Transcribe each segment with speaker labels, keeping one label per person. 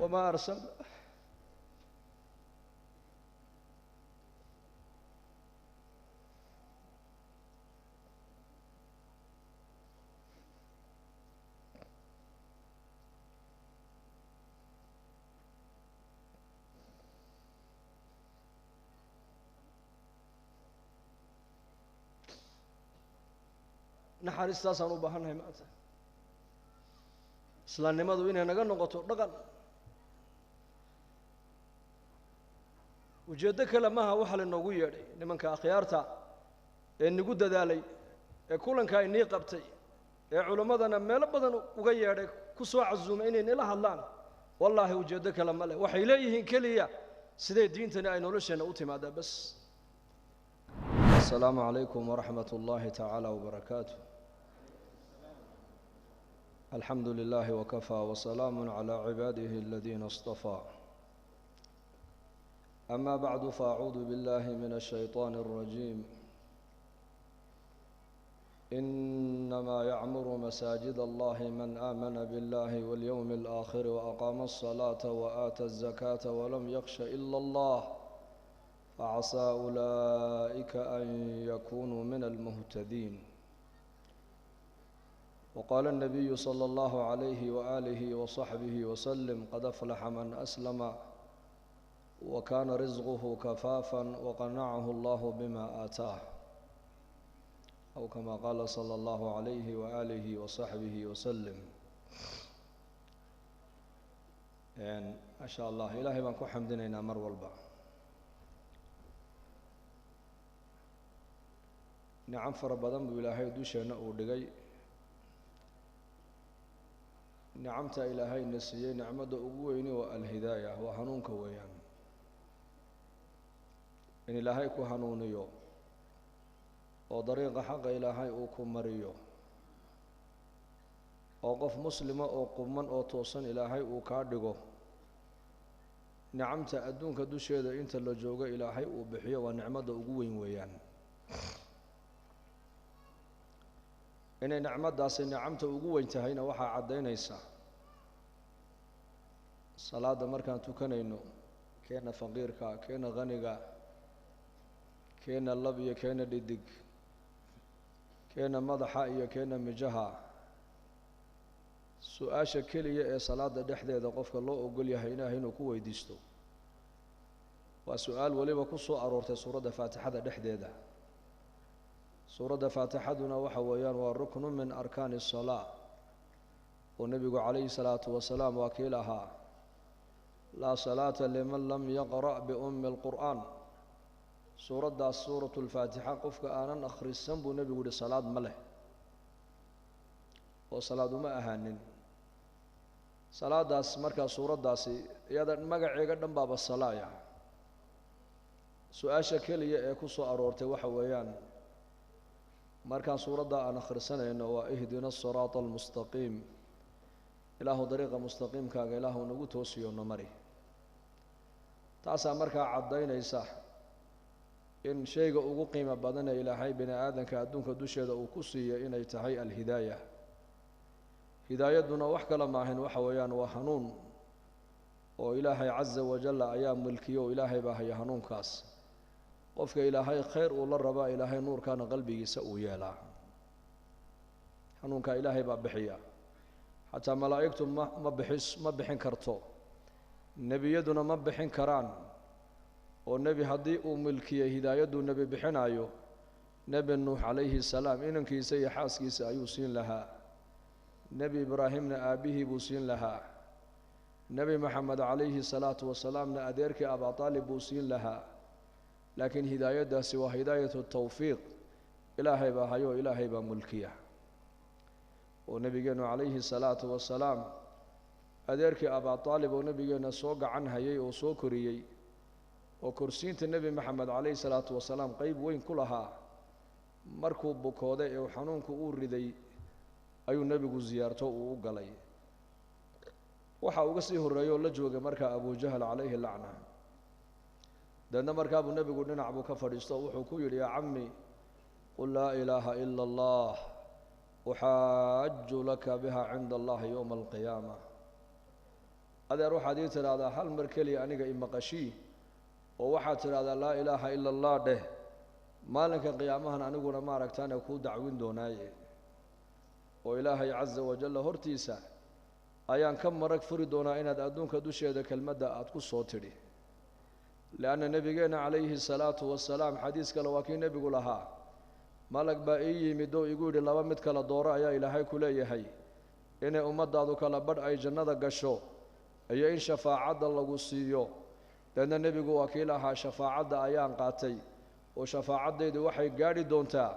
Speaker 1: Wamaa arsal naxariistaasaan u baahannahay maanta. Islaamnimadu inay naga noqoto dhaqan. Ujeeddo kale maaha waxa lainoogu yeedhay nimanka akhyaarta ee nagu dadaalay ee kulankaa inii qabtay ee culimmadana meelo badan uga yeedhay ku soo casuumay inay nila hadlaan. Wallaahi ujeeddo kale ma leh, waxay leeyihiin keliya siday diintani ay nolosheenna u timaadaa bas. Asalaamu calaykum waraxmat ullaahi tacaala wabarakaatu. Alxamdu lilaahi wakafaa wasalaamu calaa cibaadihi aladiina istafaa. Ama bacdu faacuudu billahi min ashayطaani alrajiim. Inamaa yacmuru masaajid allahi man aamana biاllahi walyowmi alaakhiri waaqaama alsalaata waaata alzakaata walam yakhsha ila allah facasaa ulaa'ika an yakunuu min almuhtadiin. Waqaala الnabiyu salى اllahu عalayhi waalihi waصaxbihi waslm qad aflaxa man aslama wakana risquhu kafaafan waqanacahu allahu bima aataah, aw kama qaala salى اllahu عalayhi waalihi waصaxbihi waslm. Maa sha allah, ilaahay baan ku xamdinaynaa mar walba. Nicam fara badan buu ilaahay dusheenna uu dhigay. Nicamta ilaahayna siiyey nicmadda ugu weyni waa alhidaaya, waa hanuunka weeyaan. In ilaahay ku hanuuniyo oo dariiqa xaqa ilaahay uu ku mariyo oo qof muslima oo quman oo toosan ilaahay uu kaa dhigo, nicamta adduunka dusheeda inta la joogo ilaahay uu bixiyo waa nicmadda ugu weyn weeyaan. Inay nicmaddaasi nicamta ugu weyn tahayna waxaa caddaynaysaa salaadda markaan tukanayno, keena faqiirka, keena khaniga, keena lab iyo keena dhidig, keena madaxa iyo keena mijaha, su-aasha keliya ee salaadda dhexdeeda qofka loo ogol yahay ilaahay inuu ku weydiisto waa su-aal weliba ku soo aroortay suuradda faatixada dhexdeeda. Suuradda faatixaduna waxa weeyaan waa ruknu min arkaani asalaa, oo nebigu calayhi salaatu wasalaam waa kii lahaa laa salaata liman lam yaqra' biummi alqur'aan. Suuraddaas suuratu lfaatixa qofka aanan akhrisan buu nebigu yihi salaad ma leh, oo salaad uma ahaanin. Salaadaas markaa suuraddaasi iyada magaceega dhan baaba salaaya. Su-aasha keliya ee ku soo aroortay waxa weeyaan markaan suuradda aan akhrisanayno waa ihdina asiraata almustaqiim, ilaahu dariiqa mustaqiimkaaga ilaahu nagu toosiyo no mari. Taasaa markaa caddaynaysa in shayga ugu qiimo badanee ilaahay bini aadanka adduunka dusheeda uu ku siiyey inay tahay alhidaaya. Hidaayadduna wax kale maahayn, waxa weeyaan waa hanuun oo ilaahay casa wajalla ayaa milkiyo, oo ilaahay baa haya hanuunkaas. Qofka ilaahay khayr uu la rabaa ilaahay nuurkaana qalbigiisa uu yeelaa. Hanuunkaa ilaahay baa bixiya, xataa malaa'igtu ma bixin karto, nebiyaduna ma bixin karaan. Oo nebi haddii uu milkiyey hidaayaduu nebi bixinayo, nebi Nuux calayhi salaam inankiisa iyo xaaskiisa ayuu siin lahaa, nebi Ibraahimna aabbihii buu siin lahaa, nebi Maxamed calayhi salaatu wasalaamna adeerkii Abaa Aalib buu siin lahaa. Laakiin hidaayaddaasi waa hidaayatu tawfiiq, ilaahay baa hayo, ilaahay baa mulkiya. Oo nebigeennu calayhi salaatu wasalaam adeerkii Abaa Aalib oo nebigeenna soo gacan hayay oo soo koriyey oo korsiinta nebi Maxamed calayhi salaatu wasalaam qeyb weyn ku lahaa, markuu bukooday ee uu xanuunku uu riday ayuu nebigu siyaarto uu u galay. Waxa uga sii horreeyey oo la joogay markaa Abujahl calayhi lacna. Deedna markaabuu nebigu dhinac buu ka fadhiisto, wuxuu ku yidhi: yaa cammi, qul laa ilaaha ila allah uxaaju laka biha cinda allahi yowma alqiyaama. Adeer, waxaad ii tidhaahdaa hal mar keliya aniga imaqashii, oo waxaad tidhahdaa laa ilaaha ila allah dheh, maalinka qiyaamahan aniguna maaragtaane kuu dacwin doonaaye, oo Ilaahay casa wajalla hortiisa ayaan ka marag furi doonaa inaad adduunka dusheeda kelmadda aada ku soo tidhi. Lianna nebigeenna calayhi salaatu wasalaam xadiis kale waa kii nebigu lahaa, malag baa ii yimid oo igu yidhi laba mid kala dooro ayaa Ilaahay ku leeyahay, inay ummaddaadu kala badh ay jannada gasho iyo in shafaacadda lagu siiyo. Deedna nebigu waa kii lahaa, shafaacadda ayaan qaatay, oo shafaacaddaydu waxay gaadhi doontaa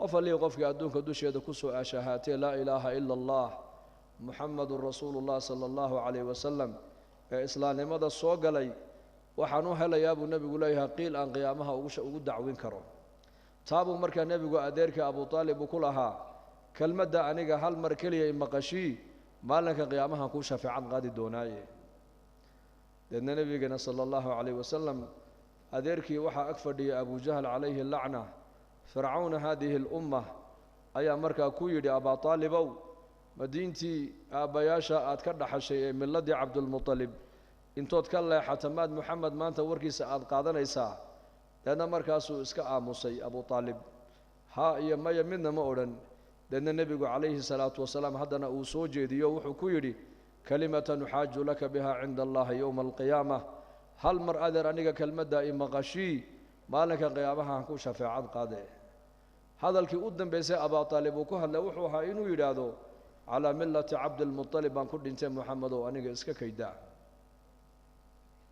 Speaker 1: qof allihii qofkii adduunka dusheeda ku soo ashahaatee laa ilaaha ila allah muxamadun rasuulullah sala allahu calayhi wasalam ee islaamnimada soo galay. Waxaan u helayaa buu nebigu leeyahay qiil aan qiyaamaha ugu dacwin karo. Taabuu markaa nebigu adeerkii Abu Aalib uu ku lahaa, kelmadda aniga hal mar keliya imaqashii, maalinka qiyaamahan kuu shafeecad qaadi doonaaye. Deedna nebigeena sala allahu calayh wasalam adeerkii waxaa ag fadhiyay Abujahl calayhi lacna, fircawna haadihi alumma, ayaa markaa ku yidhi, Abaa Aalibow, ma diintii aabbayaasha aad ka dhaxashay ee miladii Cabdulmutalib intood ka leexata maad Moxamed maanta warkiisa aada qaadanaysaa? Deedna markaasuu iska aamusay Abu Aalib, haa iyo maya midna ma odhan. Deedna nebigu calayhi salaatu wasalaam haddana uu soo jeediyo, wuxuu ku yidhi, kalimatan uxaaju laka biha cinda allahi yowma alqiyaama, hal mar adeer aniga kelmadda i maqashii, maalinka qiyaamahaan ku shafeecad qaade. Hadalkii u dambeysay Abaa Aalib uu ku hadlay wuxuu ahaa inuu yidhaahdo, calaa millati Cabdilmutalib baan ku dhintay, Moxamedow aniga iska kaydaa.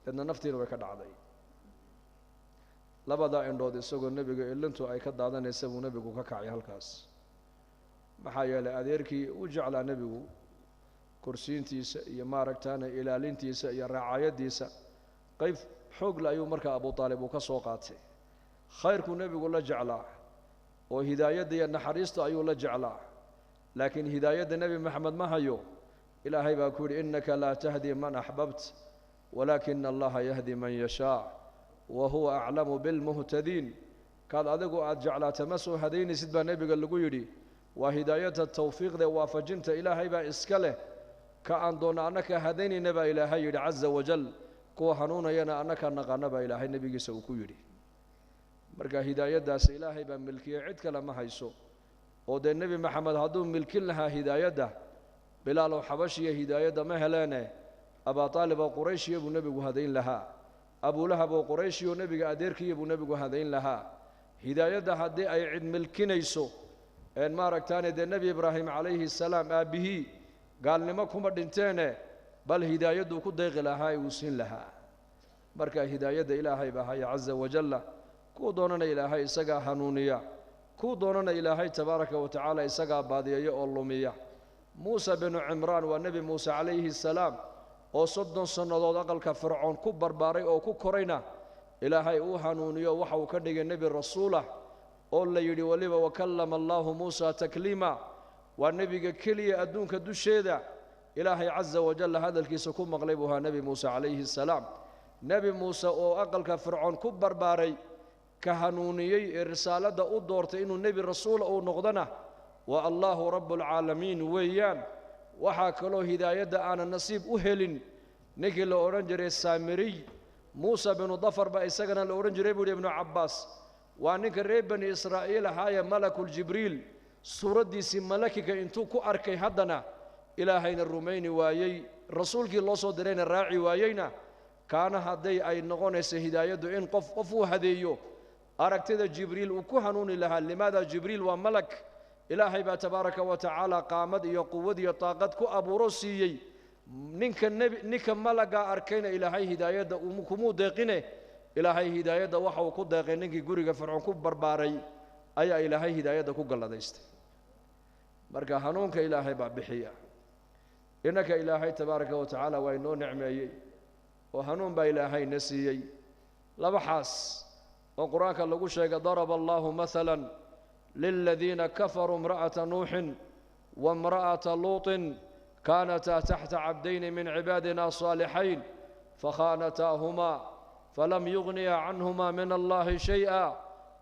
Speaker 1: Deedna naftiina way ka dhacday. Labadaa indhood isagoo nebiga ilintu ay ka daadanaysa buu nebigu ka kacay halkaas. Maxaa yeelay adeerkii u jeclaa nebigu korsiintiisa iyo maaragtaana ilaalintiisa iyo racaayaddiisa qayb xoogle ayuu markaa Abu Aalib uu ka soo qaatay. Khayrkuu nebigu la jeclaa oo hidaayadda iyo naxariista ayuu la jeclaa, laakiin hidaayadda Nebi Maxamed ma hayo. Ilaahay baa ku yidhi, innaka laa tahdi man axbabt walaakina allaha yahdi man yashaa wa huwa aclamu bilmuhtadiin. Kaad adigu aada jeclaata ma soo hadaynaysid baa nebiga lagu yidhi. Waa hidaayadda tawfiiqda waafajinta Ilaahay baa iska leh, ka aan doonno annaka hadaynayna baa Ilaahay yidhi casa wajal, kuwa hanuunayana annaka naqaana baa Ilaahay nebigiisa uu ku yidhi. Marka hidaayaddaas Ilaahay baa milkiyey, cid kale ma hayso. Oo dee Nebi Maxamed hadduu milkin lahaa hidaayadda, Bilaalow xabashiya hidaayadda ma heleene, Abaa Aalib oo qurayshiya buu nebigu hadayn lahaa, Abulahab oo qurayshiyo nebiga adeerkiya buu nebigu hadayn lahaa. Hidaayadda haddii ay cid milkinayso een maaragtaane dee Nebi Ibraahim calayhi salaam aabbihii gaalnimo kuma dhinteene, bal hidaayadduu ku deeqi lahaa ee uu siin lahaa. Marka hidaayadda Ilaahay baa haya casa wajalla, kuu doonana Ilaahay isagaa hanuuniya, kuu doonana Ilaahay tabaaraka wa tacaala isagaa baadiyeeya oo lumiya. Muuse binu Cimraan waa Nebi Muuse calayhi salaam oo 30 sannadood aqalka Fircoon ku barbaaray oo ku korayna, Ilaahay uu hanuuniyo, waxa uu ka dhigay nebi rasuulah oo la yidhi weliba wakallama allaahu Muusa takliima. Waa nebiga keliya adduunka dusheeda Ilaahay casa wajalla hadalkiisa ku maqlay buu ahaa Nebi Muuse calayhi salaam. Nebi Muuse oo aqalka Fircoon ku barbaaray, ka hanuuniyey ee risaaladda u doortay inuu nebi rasuula uu noqdona waa Allaahu rabbulcaalamiin weeyaan. Waxaa kaloo hidaayadda aanan nasiib u helin ninkii la odhan jiray Saamiriy, Muuse binu Dafar baa isagana la odhan jiray, buu yidhi Ibnu Cabbaas. Waa ninka reer Bani Israa'iil ahaayee malakuljibriil suuraddiisii malakiga intuu ku arkay haddana Ilaahayna rumayni waayey, rasuulkii loo soo dirayna raaci waayeyna. Kaana hadday ay noqonayso hidaayaddu in qof qof uu hadeeyo, aragtida Jibriil uu ku hanuuni lahaa. Limaada? Jibriil waa malak, Ilaahay baa tabaaraka wa tacaala qaamad iyo quwad iyo taaqad ku abuuro siiyey. Ninka nebi, ninka malagaa arkayna Ilaahay hidaayadda kumuu deeqine, Ilaahay hidaayadda waxa uu ku deeqay ninkii guriga Fircoon ku barbaaray ayaa Ilaahay hidaayadda ku galladaystay. Marka hanuunka Ilaahay baa bixiya. Innaka Ilaahay tabaaraka wa tacaala waa inoo nicmeeyey oo hanuun baa Ilaahay na siiyey. Laba xaas oo qur-aanka lagu sheegay, daraba allahu mahala liladiina kafaruu imra'ata Nuuxin wa imra'ata Luutin kaanataa taxta cabdayni min cibaadina saalixayn fakhaanataahumaa falam yugniya canhuma min allahi shayئa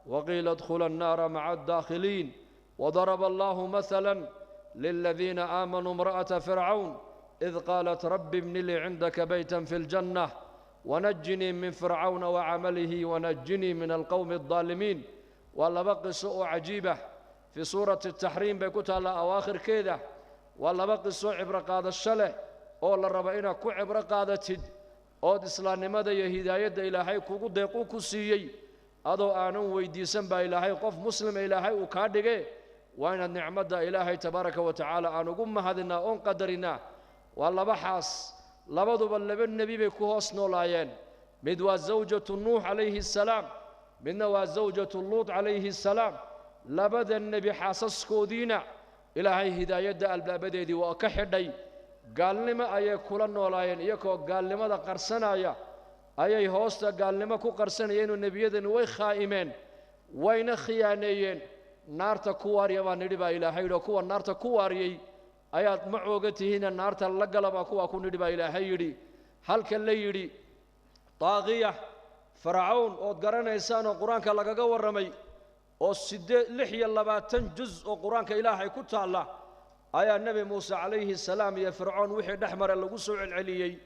Speaker 1: waqiila idkhula annaara maca addaakhiliin. وضرب الله مثلا للذين آمنوا امرأة فرعون Id qaalat rabbi ibni lii cindaka baytan fi aljanna wanajinii min fircawna wacamalihi wanajinii min alqowmi aldaalimiin. Waa laba qiso oo cajiibah, fii suurati taxriim bay ku taallaa awaakhirkeeda. Waa laba qiso cibro qaadasho leh oo la rabo inaad ku cibro qaadatid ood islaamnimada iyo hidaayadda Ilaahay kugu deequu ku siiyey adoo aanan weydiisan baa Ilaahay qof muslima Ilaahay uu kaa dhige. Waa inaad nicmadda Ilaahay tabaaraka wa tacaala aan ugu mahadinaa oon qadarinaa. Waa laba xaas, labaduba laba nebi bay ku hoos noolaayeen. Mid waa zawjatu Nuux calayhi assalaam, midna waa zawjatu Luut calayhi assalaam. Labada nebi xaasaskoodiina Ilaahay hidaayadda albaabadeedii waa ka xidhay. Gaalnimo ayay kula noolaayeen, iyagoo gaalnimada qarsanaya ayay hoosta gaalnimo ku qarsanayeenoo nebiyadani way khaa'imeen, wayna khiyaaneeyeen. Naarta ku waarya baa nidhi baa Ilaahay yidhi, oo kuwa naarta ku waariyey ayaad ma cooga tihiina naarta la gala baa kuwaa ku nidhi baa Ilaahay yidhi. Halka la yidhi daaqiya Farcawn ood garanaysaan oo qur-aanka lagaga warramay oo 26 juz oo qur-aanka Ilaahay ku taalla ayaa Nebi Muuse calayhi salaam iyo Fircoon wixii dhex mare lagu soo celceliyey.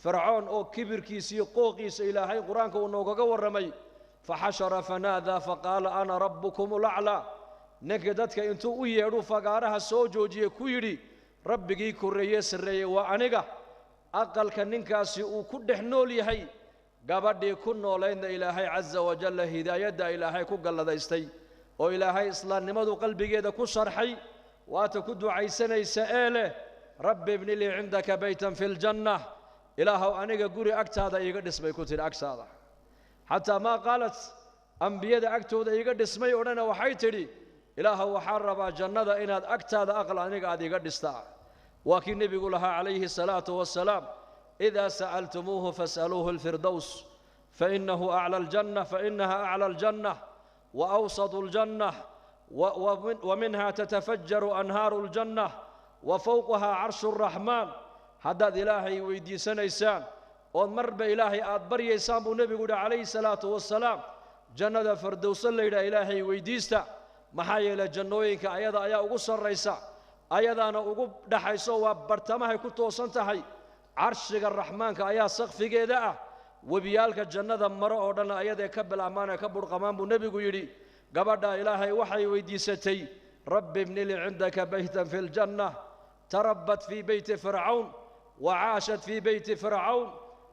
Speaker 1: Fircoon oo kibirkiisa iyo qooqiisa Ilaahay qur-aanka uu noogaga warramay, faxashara fanaadaa faqaala ana rabbukum ulaclaa. Ninkii dadka intuu u yeedhuu fagaaraha soo joojiyey ku yidhi rabbigii korreeye sarreeyey waa aniga. Aqalka ninkaasi uu ku dhex nool yahay gabadhii ku noolaydna Ilaahay casa wajalla hidaayadda Ilaahay ku galladaystay oo Ilaahay islaamnimadu qalbigeeda ku sharxay, waata ku ducaysanaysa ee leh rabbi ibni lii cindaka baytan fi ljanna, Ilaahow aniga guri agtaada iiga dhismay ku tidhi agtaada. Xataa maa qaalat ambiyada agtooda iiga dhismay odhana, waxay tidhi Ilaahow waxaan rabaa jannada inaad agtaada aqal aniga aad iiga dhistaa. Waa kii nebigu lahaa calayhi salaatu wassalaam, idaa sa'altumuuhu fas'aluuhu alfirdows fainahu acla aljanna fainaha acla aljanna wa awsatu aljanna wa minha tatafajaru anhaaru aljanna wa fowqaha carshu araxmaan. Haddaad Ilaahay weydiisanaysaan ood marba Ilaahay aad baryaysaan buu nebigu yidhi calayhi salaatu wassalaam, jannada firdowso la yidhaha Ilaahay weydiista, maxaa yeelay jannooyinka ayada ayaa ugu sarraysa, ayadaana ugu dhaxayso, waa bartamahay ku toosan tahay. Carshiga raxmaanka ayaa sakfigeeda ah, webiyaalka jannada maro oo dhan ayadee ka bilaabmaan ee ka burqamaan buu nebigu yidhi. Gabadha Ilaahay waxay weydiisatay rabbi ibni lii cindaka baytan fi ljanna. Tarabbat fii beyti fircawn wa caashat fii beyti fircawn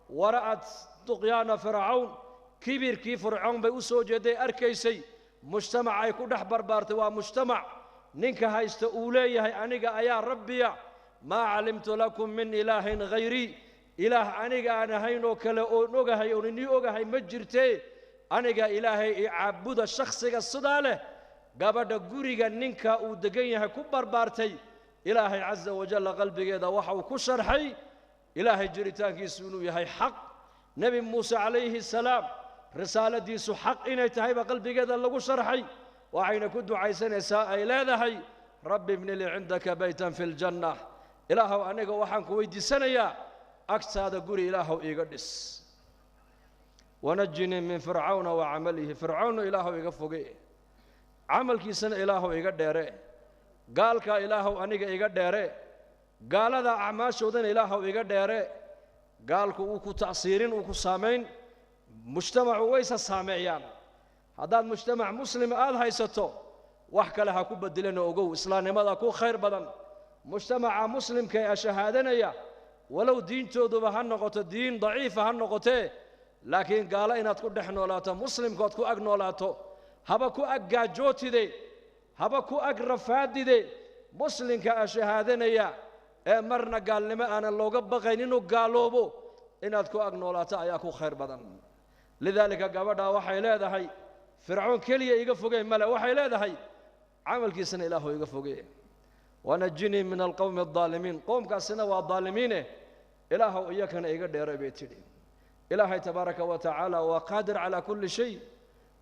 Speaker 1: wara'at duqyaana fircawn. Kibirkii Fircoon bay u soo jeeday, arkaysay mujtamac ay ku dhex barbaartay. Waa mujtamac ninka haysta uu leeyahay aniga ayaa rabbiya, maa calimtu lakum min ilaahin hayrii, ilaah aniga aan ahayn oo kale oon ogahay oon inii ogahay ma jirtee, aniga Ilaahay i caabuda. Shakhsiga sidaa leh gabadha guriga ninka uu degan yahay ku barbaartay, Ilaahay casa wajalla qalbigeeda waxa uu ku sharxay Ilaahay jiritaankiisu inuu yahay xaq, Nebi Muuse calayhi salaam risaaladiisu xaq inay tahayba qalbigeeda lagu sharxay. Waxayna ku ducaysanaysaa ay leedahay rabbi ibni lii cindaka baytan fi ljanna, Ilaahow aniga waxaan ku weydiisanayaa agtaada guri Ilaahow iiga dhis. Wanajinii min fircawna wa camalihi, fircawnna Ilaahow iga foge, camalkiisana Ilaahow iga dheere, gaalkaa Ilaahow aniga iga dheere, gaalada acmaashoodana Ilaahow iga dheere. Gaalku uu ku ta'siirin, uu ku saamayn, mujtamacu waysa saameeyaan. Haddaad mujtamac muslima aada haysato wax kale ha ku bedelina, ogow islaamnimada ku khayr badan. Mujtamaca muslimka ee shahaadanaya walow diintooduba ha noqoto diin daciifa ha noqotee, laakiin gaalo inaad ku dhex noolaato muslimkood ku ag noolaato, haba ku ag gaajootide, haba ku ag rafaadide, muslimka a shahaadanaya ee marna gaalnimo aanan looga baqayn inuu gaaloobo inaad ku ag noolaato ayaa ku khayr badan. Lidaalika gabadhaa waxay leedahay Fircoon keliya iga fogey male, waxay leedahay camalkiisana Ilaahu iga fogee, wanajinii min alqowmi aldaalimiin, qoomkaasina waa daalimiine Ilaahow iyakana iga dheeray bay tidhi. Ilaahay tabaaraka wa tacaala waa qaadir calaa kulli shay,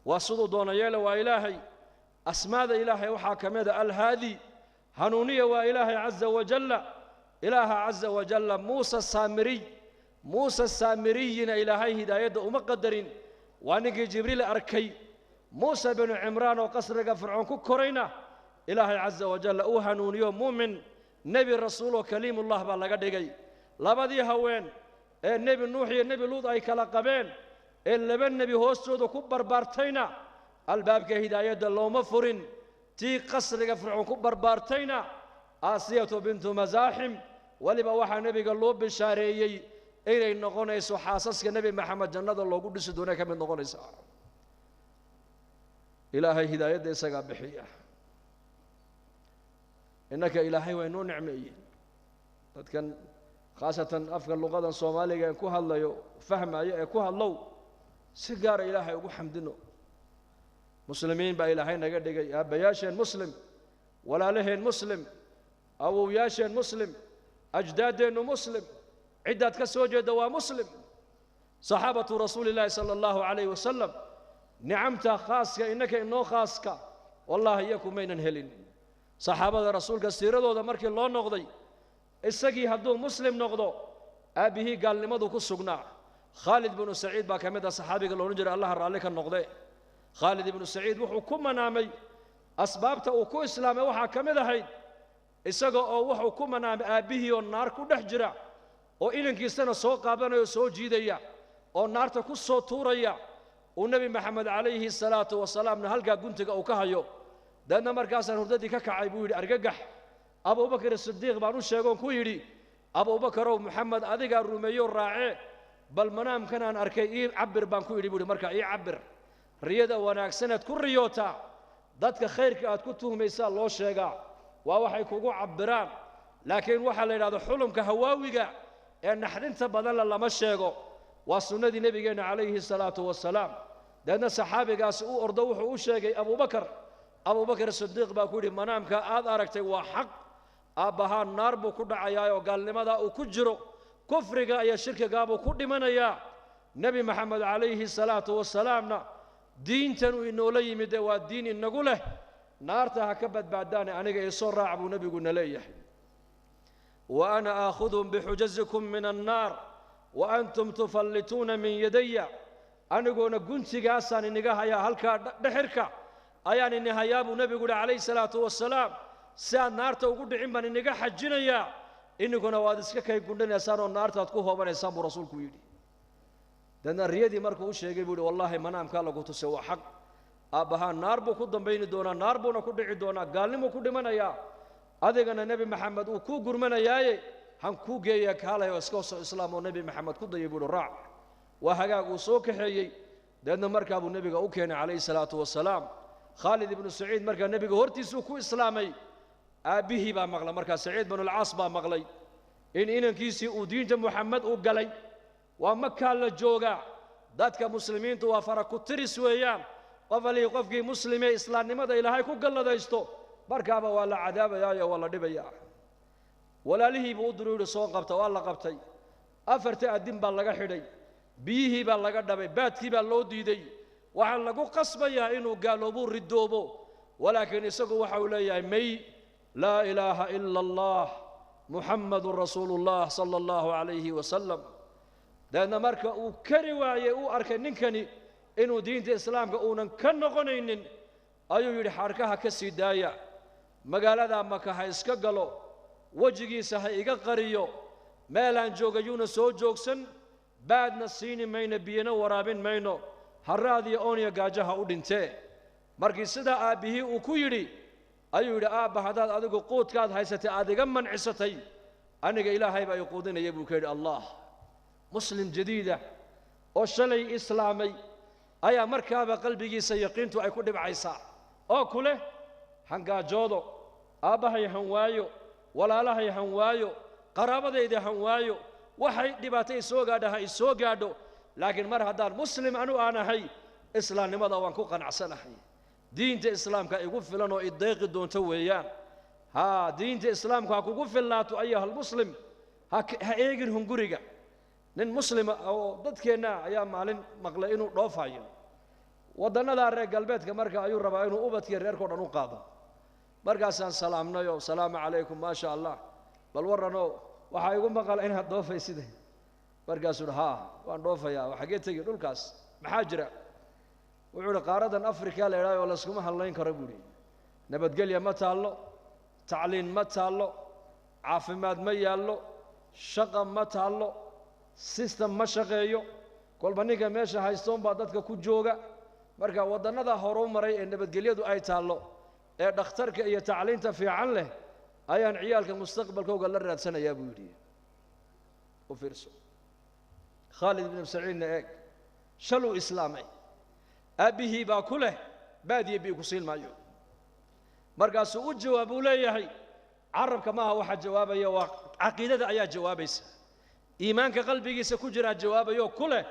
Speaker 1: waa siduu doona yeele. Waa Ilaahay asmaada Ilaahay waxaa ka mid a alhaadi, hanuuniya waa Ilaahay casa wajalla. Ilaaha casa wajalla Muuse Saamiriy, Muuse Saamiriyina Ilaahay hidaayadda uma qadarin, waa ninkii Jibriil arkay. Muuse binu Cimraan oo qasriga Fircoon ku korayna Ilaahay casa wajalla uu hanuuniyo muumin Nebi rasuuloo kaliimullah baa laga dhigay. Labadii haween ee Nebi Nuux iyo Nebi Luud ay kala qabeen ee laba nebi hoostooda ku barbaartayna albaabka hidaayadda looma furin. Tii qasriga Fircoon ku barbaartayna Aasiyatu bintu Masaaxim, weliba waxaa nebiga loo bishaareeyey inay noqonayso xaasaska Nebi Maxamed jannada loogu dhisi doona ka mid noqonaysa. Ilaahay hidaayadda isagaa bixiya. Innaka Ilaahay waa inoo nicmeeyey. Dadkan khaasatan afka luqadan Soomaaliga ee ku hadlayo fahmayo ee ku hadlow, si gaara Ilaahay ugu xamdino. Muslimiin baa Ilaahay naga dhigay, aabbayaasheen muslim, walaalaheen muslim, awowyaasheen muslim, ajdaaddeennu muslim, ciddaad ka soo jeedda waa muslim. Saxaabatu rasuuli illaahi sala allahu calayhi wasalam, nicamta khaaska innaka inoo khaaska wallahi iyaku maynan helin. Saxaabada rasuulka siiradooda markii loo noqday, isagii hadduu muslim noqdo aabbihii gaalnimadu ku sugnaa. Khaalid binu Saciid baa ka mid ah saxaabiga la odhan jiray, Allaha raalli ka noqde. Khaalid ibnu Saciid wuxuu ku manaamay, asbaabta uu ku islaamay waxaa ka mid ahayd isaga oo wuxuu ku manaamay aabbihii oo naar ku dhex jira, oo inankiisana soo qaabanaya oo soo jiidaya oo naarta ku soo tuuraya, uu Nebi Maxamed calayhi salaatu wasalaamna halkaa guntiga uu ka hayo. Deedna markaasaan hurdadii ka kacay buu yidhi argagax. Abubakar Sidiiq baan u sheegoon ku yidhi, Abubakarow, Maxamed adigaa rumeeyo raacee, bal manaamkan aan arkay ii cabir baan ku yidhi buu yidhi. Markaa ii cabir riyada wanaagsaneed ku riyootaa, dadka khayrka aad ku tuhmaysaa loo sheegaa, waa waxay kugu cabbiraan. Laakiin waxaa la yidhahda xulumka hawaawiga ee naxdinta badanle lama sheego, waa sunnadii nebigeenna calayhi salaatu wasalaam. Deedna saxaabigaasi u ordo wuxuu u sheegay Abubakar. Abubakar Sidiiq baa ku yidhi, manaamka aad aragtay waa xaq, aabbahaa naar buu ku dhacayaa oo gaalnimadaa uu ku jiro, kufriga iyo shirkigaabuu ku dhimanayaa. Nebi Maxamed calayhi salaatu wasalaamna diintan uu inoola yimid ee waa diin inagu leh, naarta ha ka badbaadaane aniga isoo raac buu nebiguna leeyahay. Wa ana aakhudhum bixujazikum min annaar wa antum tufallituuna min yadaya, aniguona guntigaasaan iniga hayaa, halkaa dhexirka ayaan ini hayaa buu nebigu yihi calayhi salaatu wasalaam. Si aad naarta ugu dhicin baan iniga xajinayaa, ininkuna waad iska kay gundhanaysaan oo naartaad ku hoobanaysaan buu rasuulku yidhi. Deedna riyadii markuu u sheegay buu yidhi, wallaahi manaamkaa lagu tusay waa xaq, aabbahaa naar buu ku dambayni doonaa, naar buuna ku dhici doonaa, gaalnimuu ku dhimanayaa, adigana Nebi Maxamed uu kuu gurmanayaaye han kuu geeya, kaalay oo iska soo islaam oo Nebi Maxamed ku dayay buu yidhi, raac. Waa hagaag, uu soo kaxeeyey. Deedna markaa buu nebiga u keenay calayhi salaatu wasalaam. Khaalid ibnu Saciid markaa nebiga hortiisuu ku islaamay. Aabbihii baa maqlay markaa, Saciid binulcaas baa maqlay in inankiisii uu diinta Muxamed u galay. Waa makaa la joogaa, dadka muslimiintu waa fara ku tiris weeyaan. Qof alihii qofkii muslimee islaamnimada Ilaahay ku galladaysto markaaba waa la cadaabayaayo waa la dhibayaa. Walaalihii buu u diru yidhi soo qabta, waa la qabtay. Afarta addin baa laga xidhay, biyihii baa laga dhabay, baadkii baa loo diiday. Waxaa lagu qasbayaa inuu gaaloobuu ridoobo, walaakiin isagu waxa uu leeyahay may, laa ilaaha ila allah muxammadun rasuulu llah sala allahu calayhi wasalam. Deedna marka uu kari waayey, uu arkay ninkani inuu diinta islaamka uunan ka noqonaynin, ayuu yidhi xarkaha ka sii daaya, magaaladaa Maka ha iska galo, wejigiisa ha iga qariyo, meelaan joogayuuna soo joogsan, baadna siini mayno, biyana waraabin mayno, haraad iyo oon iyo gaajo ha u dhintee. Markii sidaa aabbihii uu ku yidhi ayuu yidhi, aabba, haddaad adigu quudkaad haysatay aad iga mancisatay, aniga Ilaahay baa i quudinaya buu ka yidhi. Allah, muslim jadiida oo shalay islaamay ayaa markaaba qalbigiisa yaqiintu ay ku dhibcaysaa oo ku leh hangaajoodo, aabbahay han waayo, walaalahay han waayo, qaraabadayda han waayo, waxay dhibaato i soo gaadha ha i soo gaadho, laakiin mar haddaan muslim anu aan ahay islaamnimada waan ku qanacsanahay, diinta islaamka igu filan oo i deeqi doonto weeyaan. Haa, diinta islaamka ha kugu fillaato ayuha almuslim, ha eegin hunguriga. Nin muslima oo dadkeenna ayaa maalin maqlay inuu dhoofayo waddannadaa reer galbeedka. Marka ayuu rabaa inuu ubadkii reerkao dhan u qaado. Markaasaan salaamnay oo salaamu calaykum, maasha Allah, bal warranoo waxaa igu maqala inaad dhoofaysid. Markaasuu uhi, haa, waan dhoofayaa. Xaggee tegi dhulkaas? Maxaa jira? Wuxuu uhi, qaaradan Africa la idhahay oo layskuma hadlayn karo buu ihi, nabadgelya ma taallo, tacliin ma taallo, Caafimaad ma yaallo, shaqa ma taallo, system ma shaqeeyo, kolba ninka meesha haystoon baa dadka ku jooga. Marka waddannada horu maray ee nabadgelyadu ay taallo ee dhakhtarka iyo tacliinta fiican leh ayaan ciyaalka mustaqbalkooga la raadsanayaa buu yidhi. U fiirso Khaalid ibnu Saciidna eeg, shaluu islaamay, aabbihii baa ku leh baadiye bii ku siin maayo. Markaasuu u jawaab uu leeyahay, carabka maaha waxa jawaabaya, waa caqiidada ayaa jawaabaysa, iimaanka qalbigiisa ku jiraa jawaabayo ku leh,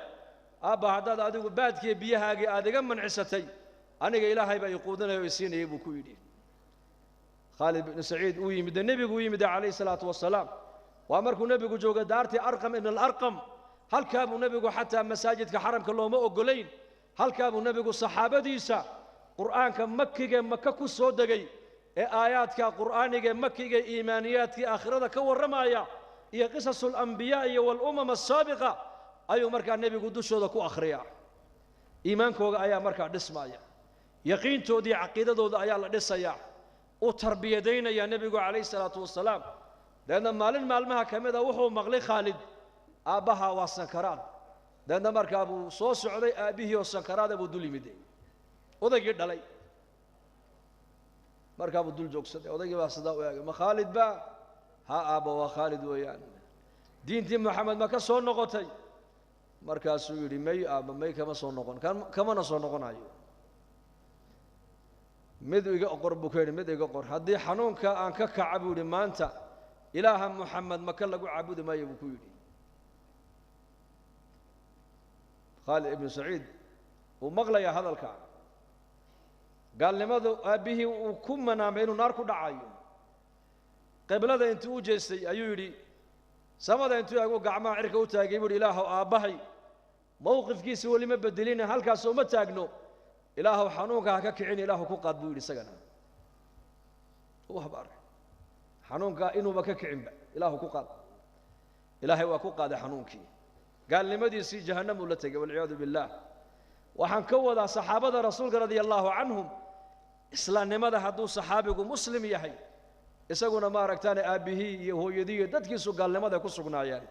Speaker 1: aabba haddaad adigu baadkiiyo biyahaagii aad iga mancisatay, aniga ilaahay baa i quudinaya oo i siinayay buu ku yidhi. Khaalid ibnu Saciid uu yimid, nebigu u yimid calayhi salaatu wasalaam. Waa markuu nebigu jooga daartii Arqam ibn alarqam, halkaa buu nebigu xataa masaajidka xaramka looma ogolayn, halkaa buu nebigu saxaabadiisa qur'aanka makigae maka ku soo degay ee aayaadka qur'aaniga makiga iimaaniyaadkii aakhirada ka warramaya iyo qisasul ambiyaa iyo walumam asaabiqa ayuu markaa nebigu dushooda ku akhriyaa. Iimaankooga ayaa markaa dhismaya, yaqiintoodii caqiidadooda ayaa la dhisayaa, u tarbiyadaynayaa nebigu calayhi salaatu wasalaam. Deedna maalin maalmaha ka mid a wuxuu maqlay Khaalid aabbaha waa sankaraad. Deedna markaa buu soo socday, aabbihii oo sankaraada buu dul yimid, odaygii dhalay. Markaa buu dul joogsaday, odaygii baa sidaa u eegay, ma Khaalid baa? Ha aabba, waa Khaalid weeyaan. Diintii Maxamed ma ka soo noqotay? Markaasuu yidhi may aabba, may kama soo noqon, kamana soo noqonayo. Mid iga qor buu ka yidhi, mid iga qor, haddii xanuunka aan ka kaca buu yidhi maanta ilaaha Muxamed maka lagu caabudi maayo buu ku yidhi. Khaalid ibnu Saciid wuu maqlayaa hadalka, gaalnimadu aabbihii uu ku manaamay inuu naar ku dhacayo. Qiblada intuu u jeestay ayuu yidhi, samada intuu eegu gacmaha cirka u taagay buu yidhi, ilaahow aabbahay mowqifkiisa weli ma bedelina, halkaas uma taagno, ilaahow xanuunka ha ka kicin, ilaahu ku qaad buu yidhi. Isagana u habaaray xanuunka inuuba ka kicinba, ilaahu ku qaad. Ilaahay waa ku qaaday xanuunkii, gaalnimadiisii jahannam uu la tegay walciyaadu billaah. Waxaan ka wadaa saxaabada rasuulka radia allahu canhum, islaamnimada hadduu saxaabigu muslim yahay, isaguna ma aragtaane aabbihii iyo hooyadii iyo dadkiisu gaalnimada ku sugnaayeen.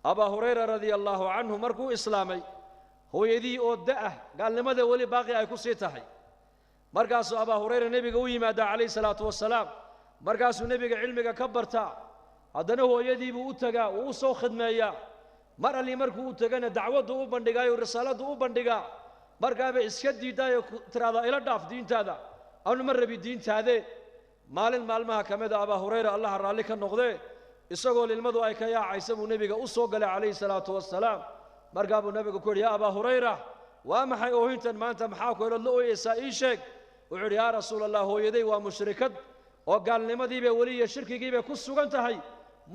Speaker 1: Abaa Hurayra radia allahu canhu markuu islaamay, hooyadii oo da'ah gaalnimada weli baaqi ay ku sii tahay. Markaasuu Abaa Hurayra nebiga u yimaadaa calayhi salaatu wasalaam, markaasuu nebiga cilmiga ka bartaa, haddana hooyadii buu u tagaa, wuu u soo khidmeeyaa. Mar alli markuu u tagana dacwaddu u bandhigaayo, risaaladdu u bandhigaa. Markaabay iska diidaayo tiraahdaa ila dhaaf diintaada, anu ma rabi diintaade. Maalin maalmaha ka mid a Abaa Hurayra allaha raalli ka noqdee, isagoo lilmadu ay ka yaacaysa buu nebiga u soo galay calayhi salaatu wasalaam. Markaa buu nebigu ku yidhi, yaa Abaa Hurayra, waa maxay oohintan maanta, maxaa ku helood la ooyeysaa, ii sheeg. Wuxuu yidhi, yaa rasuul allah, hooyaday waa mushrikad oo gaalnimadiibay weli iyo shirkigiibay ku sugan tahay,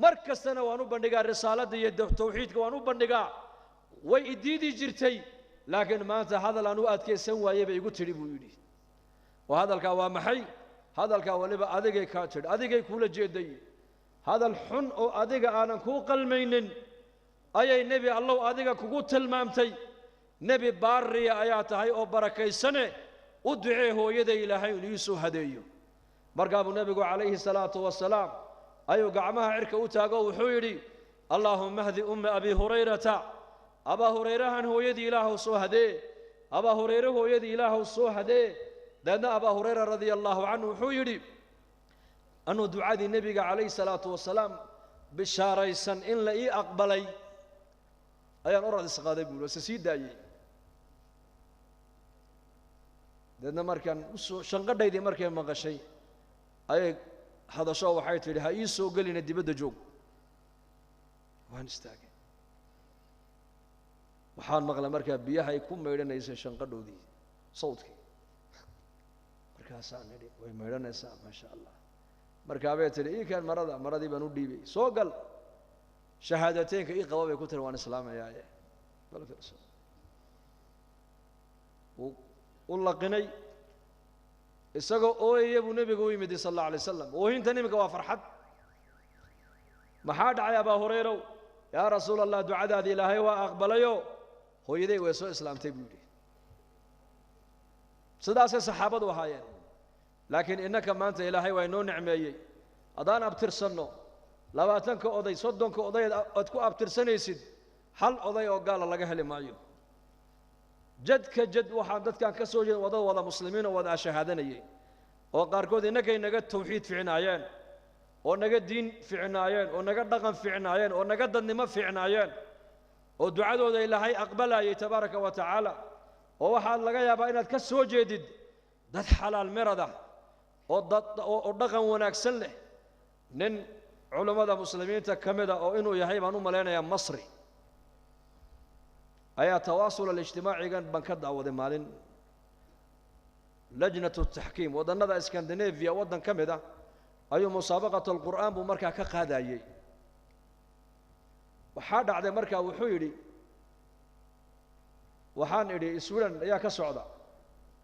Speaker 1: mar kastana waan u bandhigaa risaaladda iyo tawxiidka waan u bandhigaa, way idiidi jirtay, laakiin maanta hadal aan u adkaysan waayey bay igu tidhi buu yidhi. Oo hadalkaa waa maxay? Hadalkaa weliba adigay kaa tidhi, adigay kuula jeeday, hadal xun oo adiga aanan kuu qalmaynin ayay nebi allow adiga kugu tilmaamtay. Nebi baariya ayaa tahay oo barakaysane, u ducee hooyada ilaahay inuu iisoo hadeeyo. Markaa buu nebigu calayhi salaatu wasalaam ayuu gacmaha cirka u taago, wuxuu yidhi, allaahumma hdi umma abi hurayrata, Abaa Hurayrahan hooyadii ilaahow soo hadee, Abaa Hurayre hooyadii ilaahow soo hadee. Deedna Abaa Hurayra radia allahu canhu wuxuu yidhi, anuu ducadii nebiga calayhi salaatu wasalaam bishaaraysan in la ii aqbalay ayaan orad isqaaday buu yidhi, se sii daayey. Deedna markaan usoo shanqadhaydii markay maqashay ayay hadasho, waxay tidhi, ha ii soo gelina, dibadda joog. Waan istaagay, waxaan maqlay markaa biyahay ku maydhanaysay shanqadhoodii sawdkii. Markaasaan nidhi, way maydhanaysaa maasha allah. Markaa bay tidhi, ii keen marada, maradii baan u dhiibay, soo gal, shahaadateynka ii qaba bay ku tiri, waan islaamayaaye. Bal fiirso, wuu u laqinay isagoo ooyaya buu nebigu u yimid sal allahu alay wasalam. Oohintan iminka waa farxad. Maxaa dhacay Abaa Hurayrow? Yaa rasuul allah, ducadaadii ilaahay waa aqbalayo, hooyaday way soo islaamtay buu yidhi. Sidaasay saxaabadu ahaayeen. Laakiin innaka maanta ilaahay waa inoo nicmeeyey, haddaan abtirsanno 20ka oday 30ka oday aad ku abtirsanaysid hal oday oo gaala laga heli maayo. Jadka jad waxaan dadkan ka soo jeeda wadada wada muslimiin oo wada shahaadanayay oo qaarkood innagay naga tawxiid ficnaayeen oo naga diin ficnaayeen oo naga dhaqan ficnaayeen oo naga dadnimo ficnaayeen oo ducadooda Ilaahay aqbalayay tabaaraka wa tacaala. Oo waxaad laga yaabaa inaad ka soo jeedid dad xalaal mirada oo dad oo dhaqan wanaagsan leh. Nin culimmada muslimiinta ka mid ah oo inuu yahay baan u malaynayaa Masri ayaa tawaasul alijtimaacigan baan ka daawaday maalin lajnatu taxkiim waddannada Scandinavia waddan ka mid ah ayuu musaabaqatu alqur'aan buu markaa ka qaadayay. Waxaa dhacday markaa wuxuu yidhi waxaan idhi Sweden ayaa ka socda,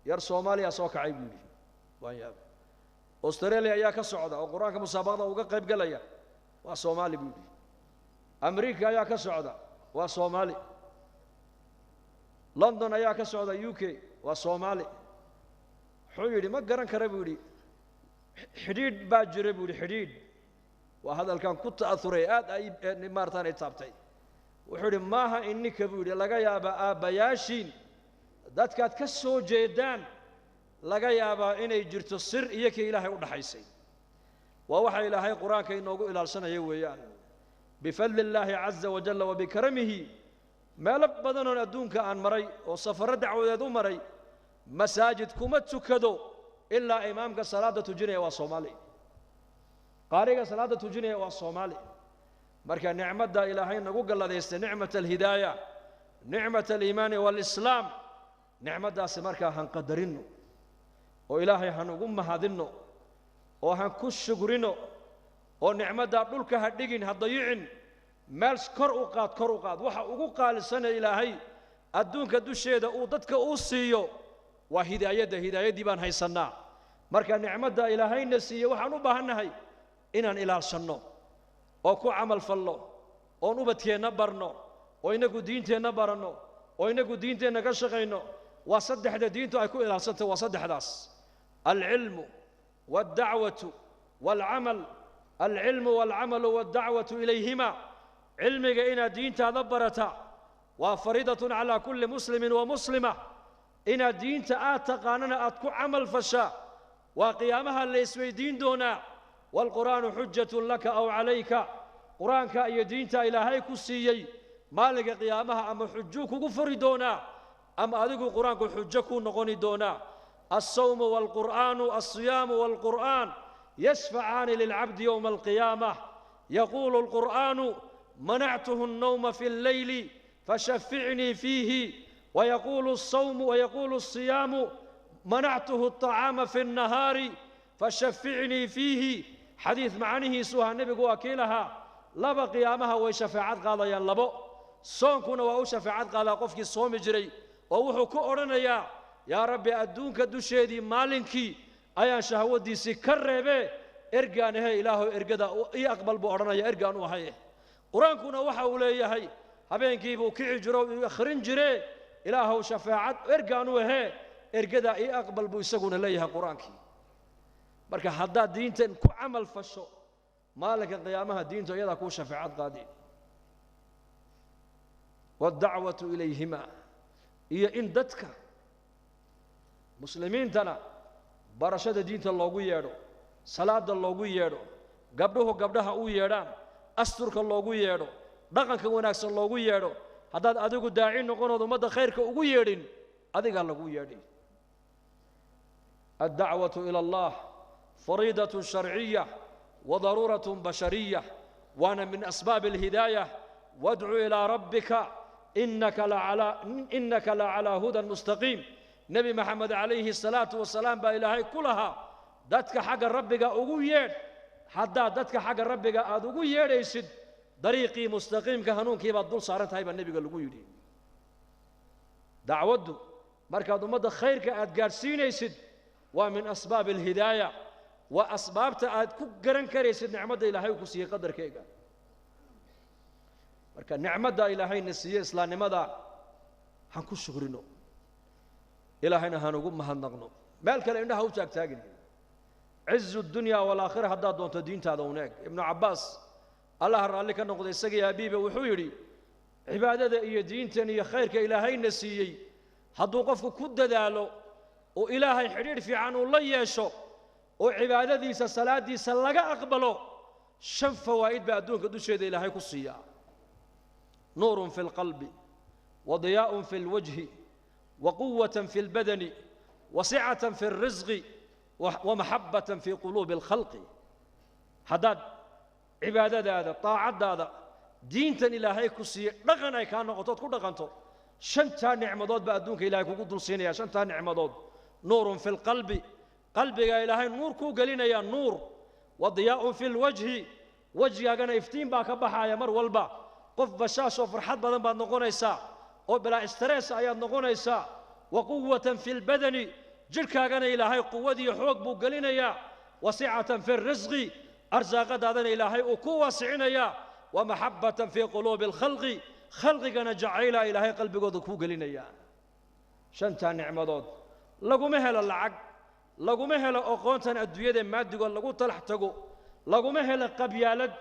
Speaker 1: yar Soomaaliya soo kacay buu yidhi, waan yaabay. Australia ayaa ka socda oo qur'aanka musaabaqada uga qayb galaya, waa Soomaali buu yidhi. Amerika ayaa ka socda, waa Soomaali. London ayaa ka socda, UK, waa Soomaali. Wuxuu yidhi ma garan kara buu yidhi, xidhiidh baa jira buu yidhi, xidhiidh. Waa hadalkan ku ta'athuray aad ay maartaan ay taabtay. Wuxuu yidhi maaha innika buu yidhi laga yaabaa aabbayaashiin dadkaad ka soo jeedaan laga yaabaa inay jirto sir iyo kii Ilaahay u dhaxaysay. Waa waxa Ilaahay qur-aanka inoogu ilaalsanaya weeyaan bifadli illaahi caza wajalla wa bikaramihi. Meelo badanoon adduunka aan maray oo safarro dacwadeed u maray, masaajid kuma tukado ilaa imaamka salaada tujinaya waa Soomaali, qaariga salaada tujinaya waa Soomaali. Marka nicmadda Ilaahay nagu galladaystay, nicmat alhidaaya, nicmat aliimaani waalislaam, nicmaddaasi markaa han qadarinno oo Ilaahay han ugu mahadinno oo han ku shugrino oo nicmaddaa dhulka ha dhigin, ha dayicin, meel kor u qaad, kor u qaad. Waxa ugu qaalisana Ilaahay adduunka dusheeda uu dadka u siiyo waa hidaayadda. Hidaayaddii baan haysannaa. Marka nicmadda Ilaahayna siiye waxaan u baahannahay inaan ilaalsanno oo ku camal fallo oon ubadkeenna barno oo innagu diinteenna baranno oo innagu diinteenna ka shaqayno. Waa saddexda diintu ay ku ilaalsantay, waa saddexdaas: alcilmu waaldacwatu waalcamal. Alcilmu waalcamalu waaldacwatu ilayhima. Cilmiga inaad diintaada barata waa fariidatun calaa kulli muslimin wa muslima. Inaad diinta aad taqaanana aad ku camal fashaa waa qiyaamaha la isweydiin doonaa. Waalqur'aanu xujatun laka aw calayka. Qur-aanka iyo diinta Ilaahay ku siiyey maalinka qiyaamaha ama xujuu kugu furi doonaa ama adigu qur-aanku xujo kuu noqoni doonaa. Alsawmu waalqur'aanu, alsiyaamu waalqur'aan yashfacaani lilcabdi yowma alqiyaamah. Yaquulu alqur'aanu manactuhu الnawma fi alleyli fashaficnii fiihi, wayaquulu الsawmu wayaquulu الsiyaamu manactuhu الطacaama fi الnahaari fashaficnii fiihi. Xadiid macnihiisu ahaa nebigu waa kii lahaa laba qiyaamaha way shafeecad qaadayaan labo. Soonkuna waa u shafeecad qaadaa qofkii soomi jiray oo wuxuu ku odhanayaa yaa Rabbi adduunka dusheedii maalinkii ayaan shahwadiisii ka reebee ergaan ahe, Ilaahow ergada ii aqbal buu odhanaya, ergaan u ahaye. Qur-aankuna waxa uu leeyahay habeenkii buu kici jiro uu akhrin jiree, Ilaahow shafeecad ergaan u ahee, ergadaa ii aqbal buu isaguna leeyahay qur-aankii. Marka haddaad diintan ku camal fasho maalinka qiyaamaha diintu iyadaa kuu shafeecad qaadi. Waaldacwatu ilayhima, iyo in dadka muslimiintana barashada diinta loogu yeedho, salaada loogu yeedho, gabdhuhu gabdhaha u yeedhaan, asturka loogu yeedho, dhaqanka wanaagsan loogu yeedho. Haddaad adigu daaci noqonood ummadda khayrka ugu yeedhin, adigaa lagu yeedhi. Addacwatu ila allah fariidatun sharciya wa daruuratun bashariya, waana min asbaabi alhidaaya. Wadcu ilaa rabbika innaka la calaa hudan mustaqiim. Nebi Maxamed calayhi salaatu wasalaam baa Ilaahay ku lahaa dadka xagga rabbiga ugu yeedh. Haddaad dadka xagga rabbiga aad ugu yeedhaysid dariiqii mustaqiimka hanuunkii baad dul saaran tahay baa nebiga lagu yidhi. Dacwaddu markaad ummadda khayrka aad gaadhsiinaysid waa min asbaabi alhidaaya, waa asbaabta aad ku garan karaysid nicmadda Ilaahay uu ku siiyey qadarkeega. Marka nicmadda Ilaahayna siiyey islaamnimada han ku shukrino, Ilaahayna han ugu mahadnaqno. Meel kale indhaha u taagtaagin. Cizu dunya waalaakhira haddaad doonto diintaada uneeg. Ibnu Cabbaas Allah raalli ka noqday isagii aabiiba, wuxuu yidhi cibaadada iyo diintan iyo khayrka ilaahayna siiyey hadduu qofku ku dadaalo oo ilaahay xidhiidh fiican uu la yeesho oo cibaadadiisa salaadiisa laga aqbalo, 5 fawaa'id baa adduunka dusheeda ilaahay ku siiyaa. Nuurun fi lqalbi wa diyaa'un fi lwajhi wa quwatan fi lbadani wa sicatan fi alrisqi wa maxabbatan fi quluubi alkhalqi. Haddaad cibaadadaada, taacaddaada, diintan ilaahay ku siiyey dhaqan ay kaa noqoto ood ku dhaqanto, 5 nicmadood baa adduunka ilaahay kugu dul siinaya. 5 nicmadood. Nuurun fi lqalbi, qalbigaa ilaahay nuur kuu gelinayaa, nuur. Wa diyaa'un fi lwajhi, wejgaagana iftiin baa ka baxaaya mar walba. Qof bashaashoo farxad badan baad noqonaysaa oo bilaa istarees ayaad noqonaysaa. Wa quwatan fi lbadani, jidhkaagana ilaahay quwad iyo xoog buu gelinayaa. Wa sicatan fi lrisqi, arsaaqadaadana ilaahay uu ku waasicinayaa. Wa maxabbatan fii quluubi alkhalqi, khalqigana jacaylaa ilaahay qalbigooda kuu gelinayaa. 5 nicmadood laguma helo lacag, laguma helo aqoontan adduunyada maadigood lagu talax tago, laguma helo qabyaalad,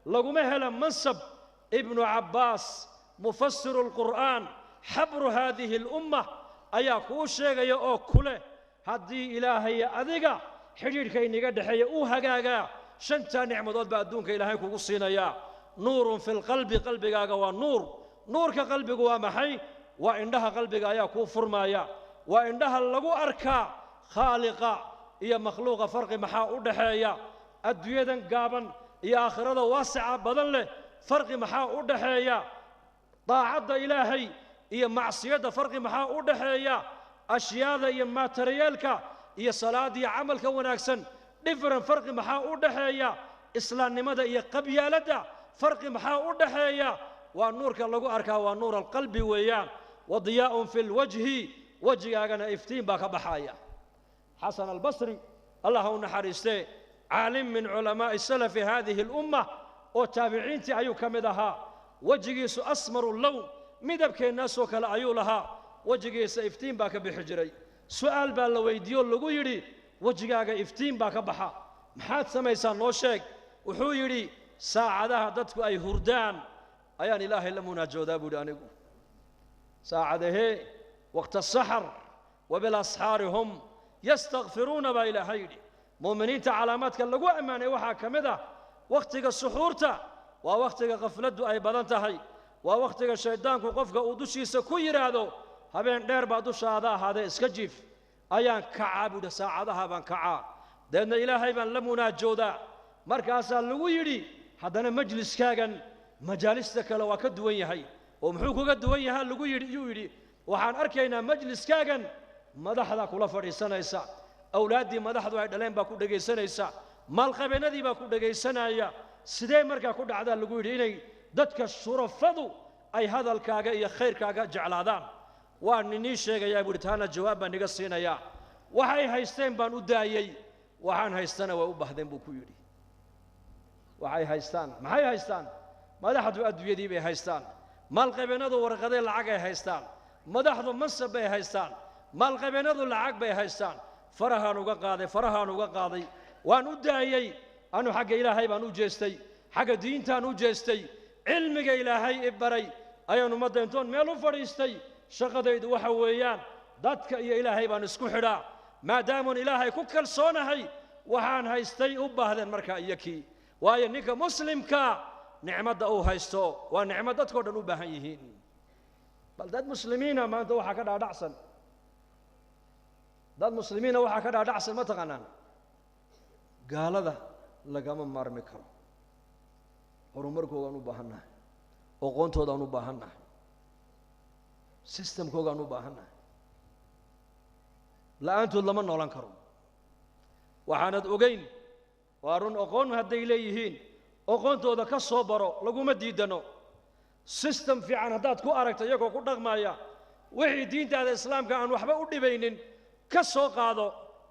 Speaker 1: laguma helo mansab. Ibnu Cabbaas, mufasiru alqur'aan, xabru haadihi alumma, ayaa kuu sheegaya oo ku leh haddii ilaahay adiga xidhiidhka inaga dhexeeya uu hagaagaa, 5 nicmadood baa adduunka ilaahay kugu siinayaa. Nuurun fi lqalbi, qalbigaaga waa nuur. Nuurka qalbigu waa maxay? Waa indhaha qalbiga ayaa kuu furmaaya, waa indhaha lagu arkaa khaaliqa iyo makhluuqa farqi maxaa u dhaxeeya, adduunyadan gaaban iyo aakhirada waasica badan leh farqi maxaa u dhaxeeya, daacadda ilaahay iyo macsiyadda farqi maxaa u dhaxeeya, ashyaada iyo maatariyaalka iyo salaada iyo camalka wanaagsan dhifran farqi maxaa u dhaxeeya, islaamnimada iyo qabyaaladda farqi maxaa u dhaxeeya. Waa nuurka lagu arkaa, waa nuur alqalbi weeyaan. Wa diyaa'un fi lwajhi, wejigaagana iftiin baa ka baxaya. Xasan Albasri, allah ha u naxariistee, caalim min culamaa'i salafi haadihi alumma oo taabiciintii ayuu ka mid ahaa. Wejigiisu asmaru lown, midabkeennaasoo kale ayuu lahaa. Wejigiisa iftiin baa ka bixi jiray. Su'aal baa la weydiiyo lagu yidhi wejigaaga iftiin baa ka baxa, maxaad samaysaa noo sheeg? Wuxuu yidhi saacadaha dadku ay hurdaan ayaan ilaahay la munaajoodaa buu yidhi anigu. Saacadahee waqta asaxar wa bilasxaari hum yastakfiruuna baa ilaahay yidhi. Mu'miniinta calaamaadka lagu ammaanay waxaa ka mid ah wakhtiga suxuurta, waa wakhtiga khafladdu ay badan tahay, waa wakhtiga shayddaanku qofka uu dushiisa ku yidhaahdo habeen dheer baa dushaada ahaadee iska jiif, ayaan kacaa buu yidhi, saacadaha baan kacaa, deedna ilaahay baan la munaajoodaa. Markaasaa lagu yidhi haddana majliskaagan majaalista kale waa ka duwan yahay. Oo muxuu kaga duwan yahaa lagu yidhi? Yuu yidhi waxaan arkaynaa majliskaagan madaxda kula fadhiisanaysa, awlaaddii madaxdu ay dhaleen baa ku dhegaysanaysa, maalqabeennadii baa ku dhegaysanaya. Sidee markaa ku dhacdaa lagu yidhi inay dadka shurafadu ay hadalkaaga iyo khayrkaaga jeclaadaan? Waan inii sheegayaa buu yidhi, taana jawaab baan iga siinayaa. Waxay haysteen baan u daayey, waxaan haystana way u bahdeen buu ku yidhi. Waxay haystaan, maxay haystaan? Madaxdu adduunyadii bay haystaan, maalqabeennadu warqadee lacag ay haystaan, madaxdu mansab bay haystaan, maalqabeennadu lacag bay haystaan. Farahaan uga qaaday, farahaan uga qaaday, waan u daayey. Anu xagga ilaahay baan u jeestay, xagga diintaan u jeestay, cilmiga ilaahay i baray ayaan ummadda intoon meel u fadhiistay. Shaqadaydu waxa weeyaan dadka iyo ilaahay baan isku xidhaa. Maadaamuun ilaahay ku kalsoonahay, waxaan haystay u baahdeen markaa iyo kii. Waayo ninka muslimka nicmadda uu haysto waa nicmad dadkao dhan u baahan yihiin. Bal dad muslimiina maanta waxaa ka dhaadhacsan, dad muslimiina waxaa ka dhaadhacsan ma taqaanaan, gaalada lagama maarmi karo, horumarkoogaan u baahannahay, aqoontoodaan u baahannahay, sistamkoogaan u baahannahay, la'aantood lama noolan karo. Waxaanad ogeyn waa run, aqoon hadday leeyihiin aqoontooda ka soo baro, laguma diidano. Sistem fiican haddaad ku aragto iyagoo ku dhaqmaya wixii diintaada islaamka aan waxba u dhibaynin ka soo qaado.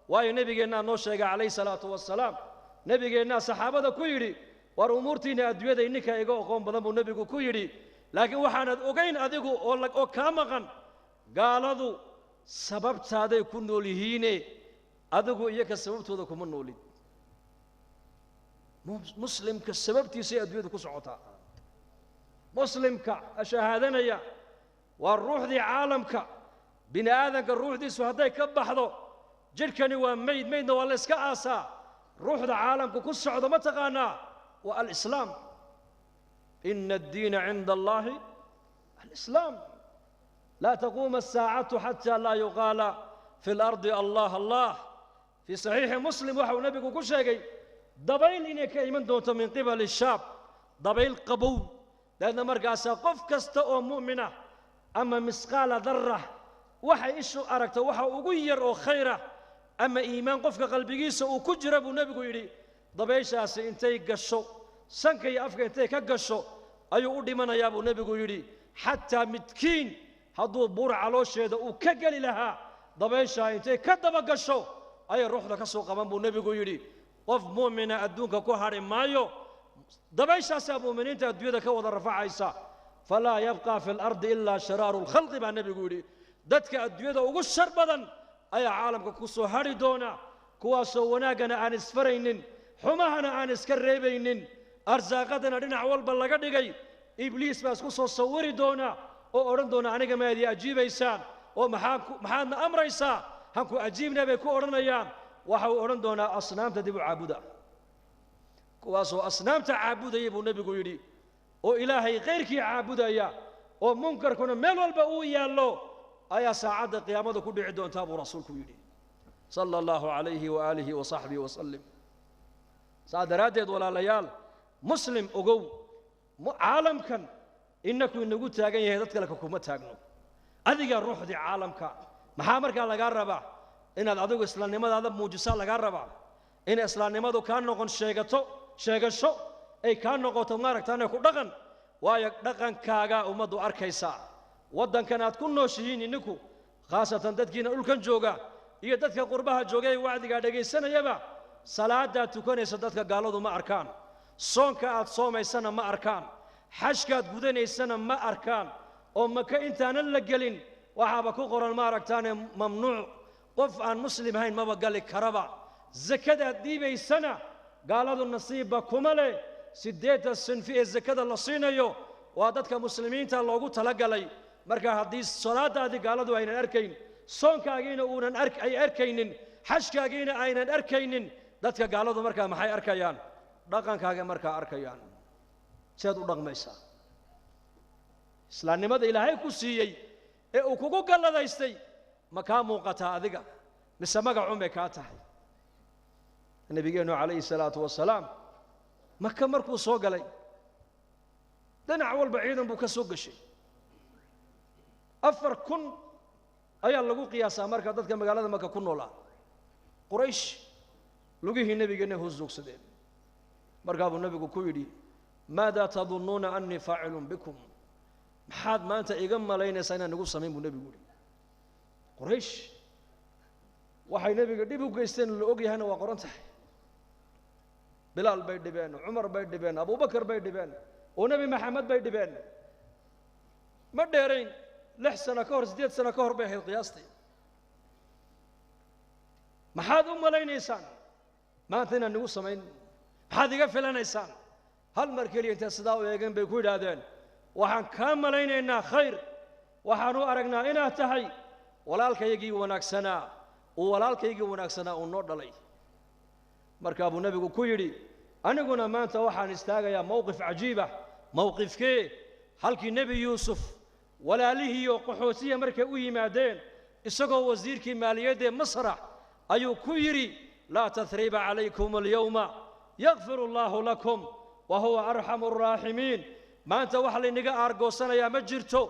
Speaker 1: Waayo nebigeennaa noo sheegay calayhi salaatu wasalaam, nebigeennaa saxaabada ku yidhi war umuurtiinna adduunyada ininka iga aqoon badan buu nebigu ku yidhi, laakiin waxaanad ogayn adigu oo kaa maqan, gaaladu sababtaaday ku nool yihiine adigu iyaga sababtooda kuma noolid. Muslimka sababtiisay adduunyadu ku socotaa. Muslimka shahaadanaya waa ruuxdii caalamka. Bini aadanka ruuxdiisu hadday ka baxdo, jidhkani waa meyd, meydna waa la iska aasaa. Ruuxda caalamka ku socdo ma taqaanaa? Waa alislaam. Ina addiina cinda allahi alislaam. Laa taquuma asaacatu xataa laa yuqaala fi lardi allah allah. Fii saxiixi Muslim waxa uu nebigu ku sheegay dabayl inay ka iman doonto min qibali shaab, dabayl qabow. Dabeedna markaasaa qof kasta oo mu'min ah ama misqaala darra, waxay ishu aragto waxa ugu yar oo khayra ama iimaan qofka qalbigiisa uu ku jira, buu nebigu yidhi, dabayshaasi intay gasho sanka iyo afka intay ka gasho ayuu u dhimanayaa, buu nebigu yidhi. Xataa midkiin hadduu buur caloosheeda uu ka geli lahaa, dabayshaa intay ka daba gasho ayay ruuxda ka soo qaban, buu nebigu yidhi. Qof mu'mina adduunka ku hadhi maayo, dabayshaasaa mu'miniinta adduunyada ka wada rafacaysa. Falaa yabqa fi alardi ilaa shiraaru lkhalqi, baa nebigu yidhi. Dadka adduunyada ugu shar badan ayaa caalamka ku soo hadhi doona, kuwaasoo wanaaggana aan isfaraynin, xumahana aan iska reebaynin, arsaaqadana dhinac walba laga dhigay. Ibliis baa isku soo sawiri doona oo odhan doona, aniga maad ii ajiibaysaan oo maxaadna amraysaa? Hanku ajiibna, bay ku odhanayaan. Waxa uu odhan doonaa, asnaamta dib u caabuda. Kuwaasoo asnaamta caabudaya, buu nebigu yidhi, oo Ilaahay khayrkii caabudaya, oo munkarkuna meel walba uu yaallo, ayaa saacadda qiyaamada ku dhici doontaa, buu rasuulku yidhi, sala allahu calayhi waaalihi wa saxbihi wasalim. Saa daraaddeed, walaalayaal, muslim ogow, caalamkan inaku inagu taagan yahay, dad kale kuma taagno. Adiga ruuxdii caalamka, maxaa markaa lagaa rabaa? Inaad adigu islaamnimadaada muujisaa lagaa rabaa, in islaamnimadu kaa noqon sheegato sheegasho, ay kaa noqoto maaragtaane ku dhaqan. Waayo, dhaqankaagaa ummaddu arkaysaa. Waddankan aad ku nooshihiin ininku, khaasatan dadkiina dhulkan jooga iyo dadka qurbaha jooga ee wacdigaa dhegaysanayaba, salaadaad tukanaysa dadka gaaladu ma arkaan, soonka aad soomaysana ma arkaan, xajkaad gudanaysana ma arkaan. Oo Maka intaanan la gelin waxaaba ku qoran, maaragtaane, mamnuuc, qof aan muslim hayn maba gali karaba. Sakadaad dhiibaysana gaaladu nasiibba kuma leh. 80 sinfi ee sakada la siinayo waa dadka muslimiinta loogu talagalay. Marka haddii salaadaadii gaaladu aynan arkayn, soonkaagiina uunan ay arkaynin, xajkaagiina aynan arkaynin, dadka gaaladu markaa maxay arkayaan? Dhaqankaaga markaa arkayaan, seed u dhaqmaysaa. Islaamnimada Ilaahay ku siiyey ee uu kugu galladaystay ma kaa muuqataa adiga, mise magacun bay kaa tahay? Nabigeennu calayhi salaatu wasalaam Maka markuu soo galay, dhinac walba ciidan buu ka soo gashay. 4000 ayaa lagu qiyaasaa marka dadka magaalada Maka ku noolaa. Quraysh lugihii nebigeenna hoos joogsadeen. Markaa buu nebigu ku yidhi, maada tadunnuuna annii faacilun bikum? Maxaad maanta iga malaynaysaa inaan igu samayn, buu nebigu yidhi. Quraysh waxay nebiga dhib u geysteen la og yahayna waa qoran tahay. Bilaal bay dhibeen, Cumar bay dhibeen, Abubakar bay dhibeen, oo Nebi Maxamed bay dhibeen. Ma dheerayn, 6 sano ka hor, 8 sano ka hor bay ahayd qiyaastii. Maxaad u malaynaysaan maanta inaan igu samayn? Maxaad iga filanaysaan? Hal mar keliya intay sidaa u eegeen bay ku yidhaahdeen, waxaan kaa malaynaynaa khayr, waxaan u aragnaa inaad tahay walaalkaygii wanaagsanaa, uu walaalkaygii wanaagsanaa uu noo dhalay. Markaa buu nebigu ku yidhi, aniguna maanta waxaan istaagayaa mowqif cajiibah. Mowqifkee? Halkii Nebi Yuusuf walaalihii oo qaxootiya markay u yimaadeen isagoo wasiirkii maaliyaddee Masrax ayuu ku yidhi, laa tathriiba calaykum alyawma, yakfir allahu lakum wa huwa arxamu arraaximiin. Maanta wax laynaga aargoosanayaa ma jirto,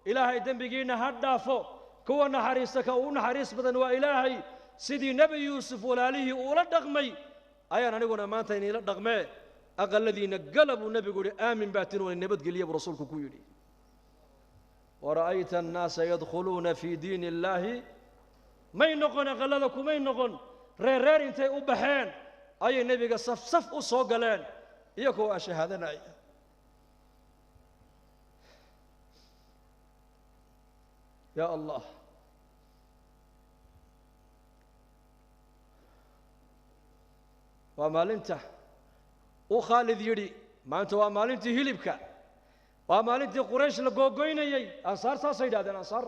Speaker 1: Ilaahay dembigiinna ha dhaafo, kuwa naxariista ka ugu naxariis badan waa Ilaahay. Sidii Nebi Yuusuf walaalihii uula dhaqmay ayaan aniguna maanta iniila dhaqmee, aqaladiinna gala, buu nebigu yidhi. Aamin baa tin, wana nabadgeliya, buu rasuulku ku yidhi. Wara'ayta annaasa yadkhuluuna fii diini illaahi. May noqon aqallada, kumay noqon, reerreer intay u baxeen ayay nebiga saf saf u soo galeen iyagoo ashahaadanaya. Ya Allah, waa maalinta Uu Khaalid yidhi maanta waa maalintii hilibka, waa maalintii Quraysh la googoynayey. Ansaar saasay yidhahdeen ansaar.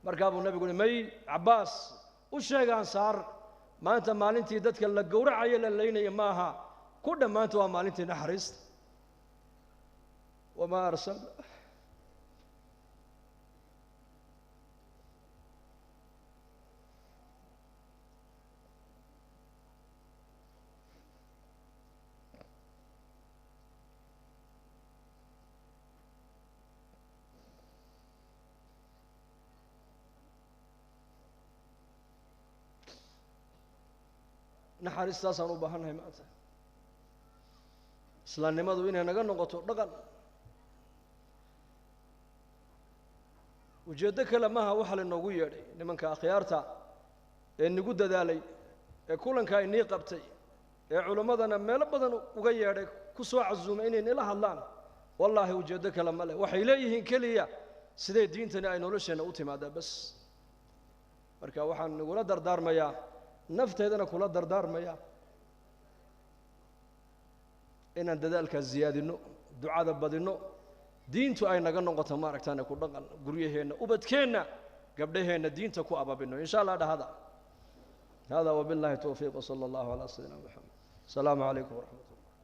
Speaker 1: Markaa buu nebigu uhi may Cabbaas u sheega ansaar maanta maalintii dadka la gowracayo la laynaya ma aha, ku dhammaanta waa maalintii naxariista. Wamaa arsalna naxariistaasaan u baahannahay maanta. Islaamnimadu inay naga noqoto dhaqan. Ujeeddo kale maaha waxa lainoogu yeedhay nimanka akhyaarta ee nagu dadaalay ee kulankaa inii qabtay ee culimmadana meelo badan uga yeedhay ku soo casuumay inay nila hadlaan. Wallaahi ujeeddo kale ma leh, waxay leeyihiin keliya siday diintani ay nolosheenna u timaadaa bas. Marka waxaan nagula dardaarmayaa, nafteedana kula dardaarmaya, inaan dadaalkaas ziyaadinno, ducada badinno, diintu ay naga noqoto maaragtaane ku dhaqan guryaheenna, ubadkeenna, gabdhaheenna diinta ku ababino insha Allah. Dhahada hada wabillahi towfiiq, wsala allahu calaa sayidina Moxamed. Asalaamu calaykum waraxmat ullah.